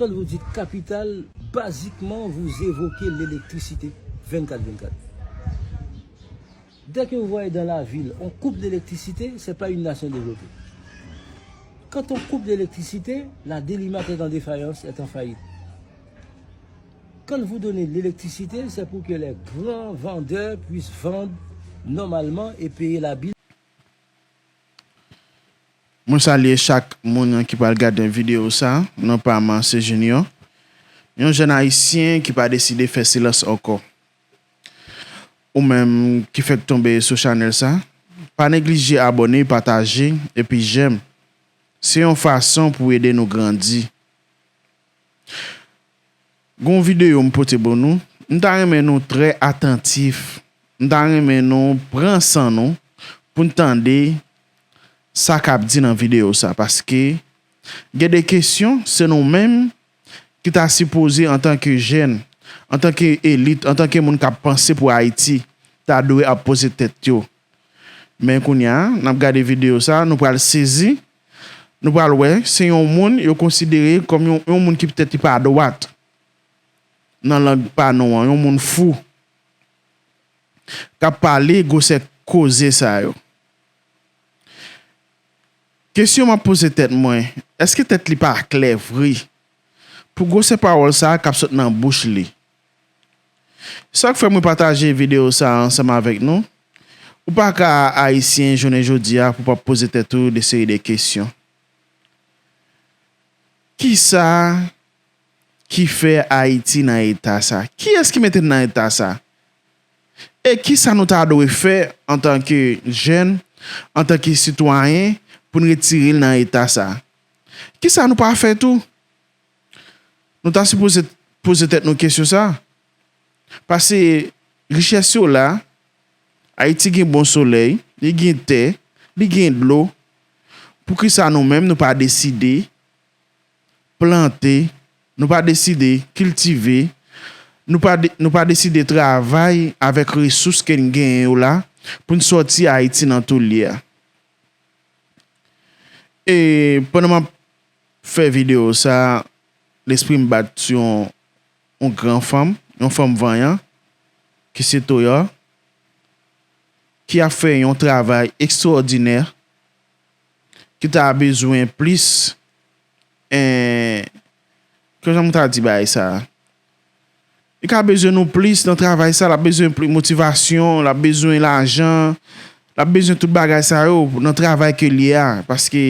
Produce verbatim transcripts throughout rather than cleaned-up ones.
Quand vous dites capitale, basiquement, vous évoquez l'électricité vingt-quatre vingt-quatre. Dès que vous voyez dans la ville, on coupe l'électricité, c'est pas une nation développée. Quand on coupe l'électricité, la Délimac est en défaillance, est en faillite. Quand vous donnez l'électricité, c'est pour que les grands vendeurs puissent vendre normalement et payer la bille. Mwen salye chak moun ki pral gade videyo sa, non pa m se Junior, yon jèn ayisyen ki pa deside fè silans ankò. Ou menm ki fèk tonbe sou chanèl sa, pa neglije abòne, pataje epi jèm. Se yon fason pou ede nou grandi. Gon videyo m pote pou nou. M ta renmen nou trè atantif. M ta renmen nou pran san nou pou n tande sa k ap di nan videyo sa. Paske gen de kesyon, se nou menm ki ta sipoze antanke jèn, antanke elit, antanke moun k ap panse pou Ayiti, ta dwe ap poze tèt yo. Men kounye a, n ap gade videyo sa, nou pral sezi, nou pral wè, se yon moun yo konsidere kòm yon, yon moun ki petèt li pa dwat nan lang pa nou an, yon moun fou k ap pale gwosè koze sa yo. Kesyon m ap poze tèt mwen, èske tèt li pa klè vre pou gwosè pawòl sa k ap sot nan bouch li? Sa k fè mwen pataje videyo sa a ansanm avèk nou. Ou pa ka ayisyen jounen jodi a pou w ap poze tèt ou de seri de kesyon. Kisa ki fè Ayiti nan eta sa? Kiyès ki mete n nan eta sa? E kisa nou ta dwe fè antanke jèn, antanke sitwayen, pou n retire l nan eta sa? Kisa nou pa fè tou? Nou ta sipoze poze tèt nou kesyon sa. Paske richès yo la, Ayiti gen bon solèy, li gen tè, li gen dlo. Poukisa nou menm nou pa deside plante, nou pa deside kiltive, nou pa, nou pa deside travay avèk resous ke n genyen yo la pou n sòti Ayiti nan tou l ye a? E pandan m ap fè videyo sa, lespri m bat sou yon, yon gran fanm, yon fanm vanyan, ki se Toya, ki ap fè yon travay ekstwòdinè, ki ta bezwen plis, en, kijan m ta di bagay sa? Li ka bezwen nou plis nan travay sa, l ap bezwen plis motivasyon, l ap bezwen lajan, l ap bezwen tout bagay sa yo nan travay ke l ye a. Paske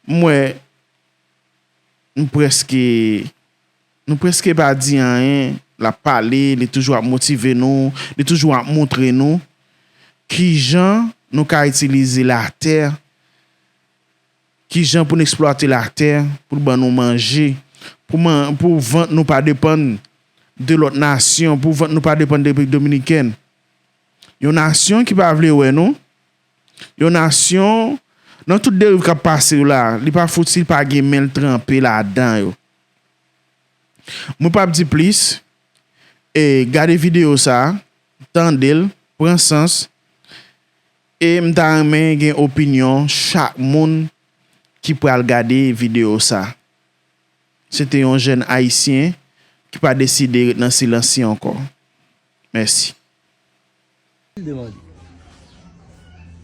m wè nou prèske, nou prèske pa di anyen, l ap pale, li toujou ap motive nou, li toujou ap montre nou kijan nou ka itilize latè, kijan pou n eksplwate latè, pou l ban nou manje, pou man, pou vant nou pa depann de lòt nasyon, pou vant nou pa depann de Repiblik Dominikèn. Yon nasyon ki pa vle wè nou, yon nasyon, nan tout deriv k ap pase yo la, li pa fouti pa gen men l tranpe ladan yo. Mwen p ap di plis, e gade videyo sa, tande l, pran sans, e m ta renmen gen opinyon chak moun ki pral gade videyo sa. Se te yon jèn ayisyen ki pa deside ret nan silans li ankò. Mèsi. Il demande,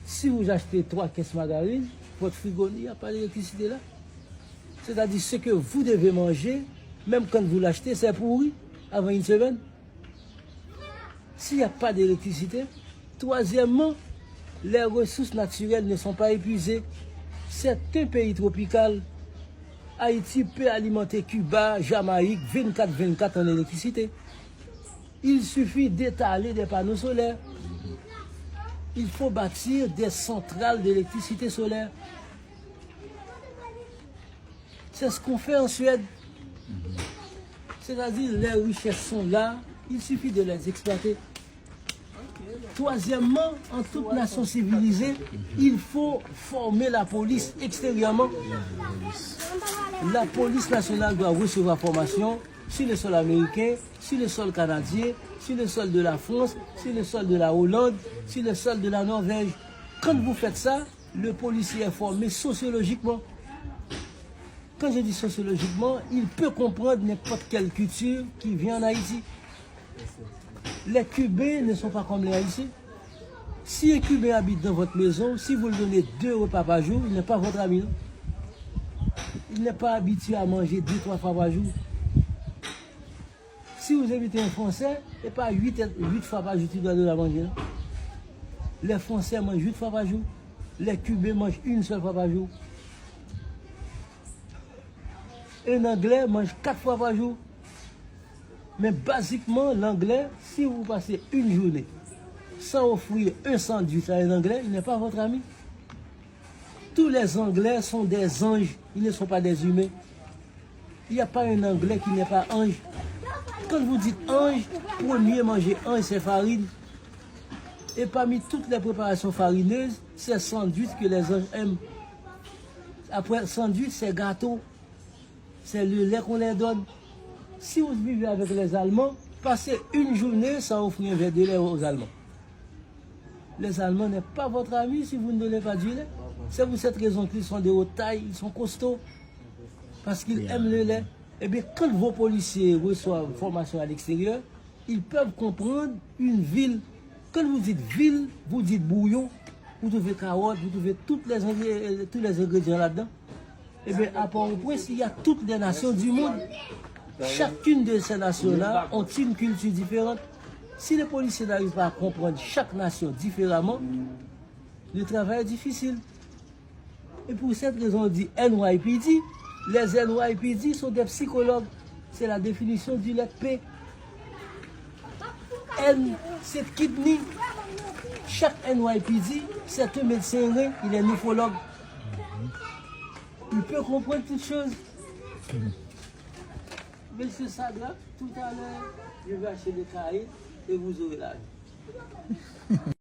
si vous achetez trois caisses margarine, votre frigo, il n'y a pas d'électricité là. C'est-à-dire, ce que vous devez manger, même quand vous l'achetez, c'est pourri avant une semaine. S'il n'y a pas d'électricité, troisièmement, les ressources naturelles ne sont pas épuisées. C'est un pays tropical. Haïti peut alimenter Cuba, Jamaïque, vingt-quatre vingt-quatre en électricité. Il suffit d'étaler des panneaux solaires. Il faut bâtir des centrales d'électricité solaire. C'est ce qu'on fait en Suède. C'est-à-dire, les richesses sont là, il suffit de les exploiter. Troisièmement, en toute nation civilisée, il faut former la police extérieurement. La police nationale doit recevoir formation sur le sol américain, sur le sol canadien, sur le sol de la France, sur le sol de la Hollande, sur le sol de la Norvège. Quand vous faites ça, le policier est formé sociologiquement. Quand je dis sociologiquement, il peut comprendre n'importe quelle culture qui vient en Haïti. Les Cubains ne sont pas comme les Haïtiens. Si un Cubain habite dans votre maison, si vous lui donnez deux repas par jour, il n'est pas votre ami, non. Il n'est pas habitué à manger deux, trois fois par jour. Si vous invitez un Français, c'est pas huit, huit fois par jour qu'il doit donner à manger, non. Les Français mangent huit fois par jour. Les Cubains mangent une seule fois par jour. Un Anglais mange quatre fois par jour. Mais basiquement, l'Anglais, si vous passez une journée sans offrir un sandwich à un Anglais, il n'est pas votre ami. Tous les Anglais sont des anges, ils ne sont pas des humains. Il n'y a pas un Anglais qui n'est pas ange. Quand vous dites ange, premier manger ange, c'est farine. Et parmi toutes les préparations farineuses, c'est sandwich que les anges aiment. Après sandwich, c'est gâteau. C'est le lait qu'on leur donne. Si vous vivez avec les Allemands, passez une journée sans offrir un verre de lait aux Allemands. Les Allemands n'est pas votre ami si vous ne donnez pas du lait. C'est pour cette raison qu'ils sont de haute taille, ils sont costauds. Parce qu'ils aiment le lait. Eh bien, quand vos policiers reçoivent formation à l'extérieur, ils peuvent comprendre une ville. Quand vous dites ville, vous dites bouillon, vous trouvez carottes, vous trouvez toutes les, ingré- tous les ingrédients là-dedans. Eh bien, à Port-au-Prince, il y a toutes les nations du monde. Chacune de ces nations-là ont une culture différente. Si les policiers n'arrivent pas à comprendre chaque nation différemment, le travail est difficile. Et pour cette raison, on dit N Y P D. Les N Y P D sont des psychologues. C'est la définition du lettre P. N, c'est kidney. Chaque N Y P D, c'est un médecin rein, il est néphrologue. Il peut comprendre toutes choses. Monsieur Sadra, tout à l'heure, je vais acheter des cahiers et vous aurez la réponse.